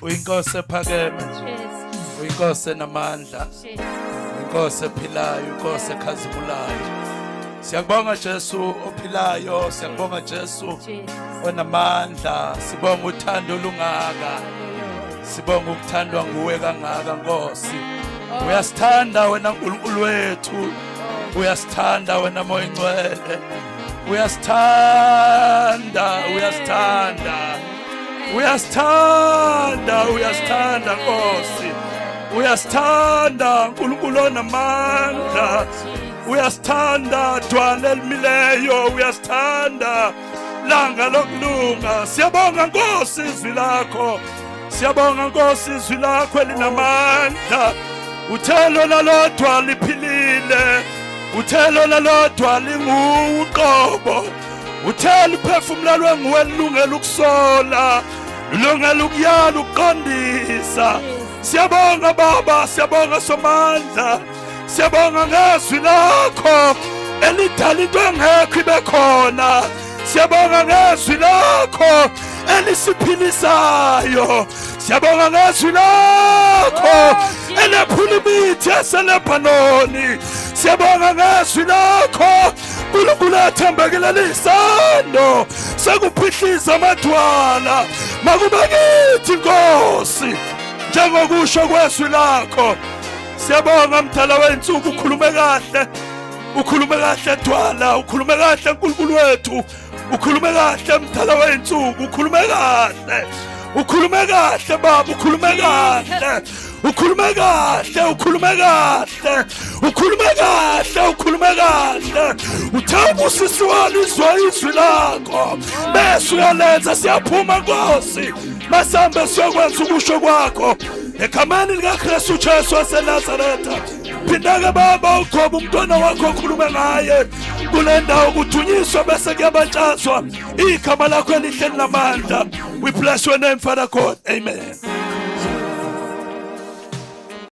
Uyinkosi ephakeme. Jesus. Uyinkosi enamandla. Jesus. Inkosi ephilayo, inkosi ekhazimulayo. Siyakubonga Jesu ophilayo, siyakubonga Jesu Jesus. onamandla. Sibonga uthando olungaka. Hallelujah. Sibonga ukuthandwa nguwe kangaka Nkosi. Oh. Uyasithanda wena Nkulunkulu wethu. Oh. Uyasithanda wena Moya Ingcwele. Uyasithanda, uyasithanda. Uyasithanda, uyasithanda Nkosi. Uyasithanda Nkulunkulu onamandla. Uyasithanda dwala elimileyo, uyasithanda langa lokulunga. Siyabonga Nkosi izwi lakho. Siyabonga Nkosi izwi lakho elinamandla. Uthe lona lodwa liphilile. Uthe lona lodwa linguqobo. Uthe liphefumulelwe nguwe lilungela ukusola, lilungela ukuyala, ukuqondisa. Siyabonga Baba, siyabonga Somandla. Siyabonga ngezwi lakho elidala into engekho ibe khona. Siyabonga ngezwi lakho elisiphilisayo. Siyabonga ngezwi lakho elephula imithi yaseLebhanoni. Siyabonga ngezwi lakho Nkulunkulu ethembekile lisando sekuphihliza amadwala. Makube kithi Nkosi njengokusho kwezwi lakho. Siyabonga mdala wensuku, ukhulume kahle, ukhulume kahle dwala, ukhulume kahle Nkulunkulu wethu, ukhulume kahle mdala wensuku, ukhulume kahle, ukhulume kahle baba, ukhulume kahle, ukhulume kahle, ukhulume kahle, ukhulume kahle, ukhulume kahle. Uthe ubusisiwe lizwa izwi lakho bese uyalenza. Siyaphuma Nkosi, masambe siyokwenza ukusho kwakho egameni likaKristu Jesu waseNazaretha. Phindake baba ugcoba umntwana wakho okhulume ngaye kule ndawo, kudunyiswa bese kuyabatshazwa igama lakho elihle linamandla. We bless your name, Father God. Amen.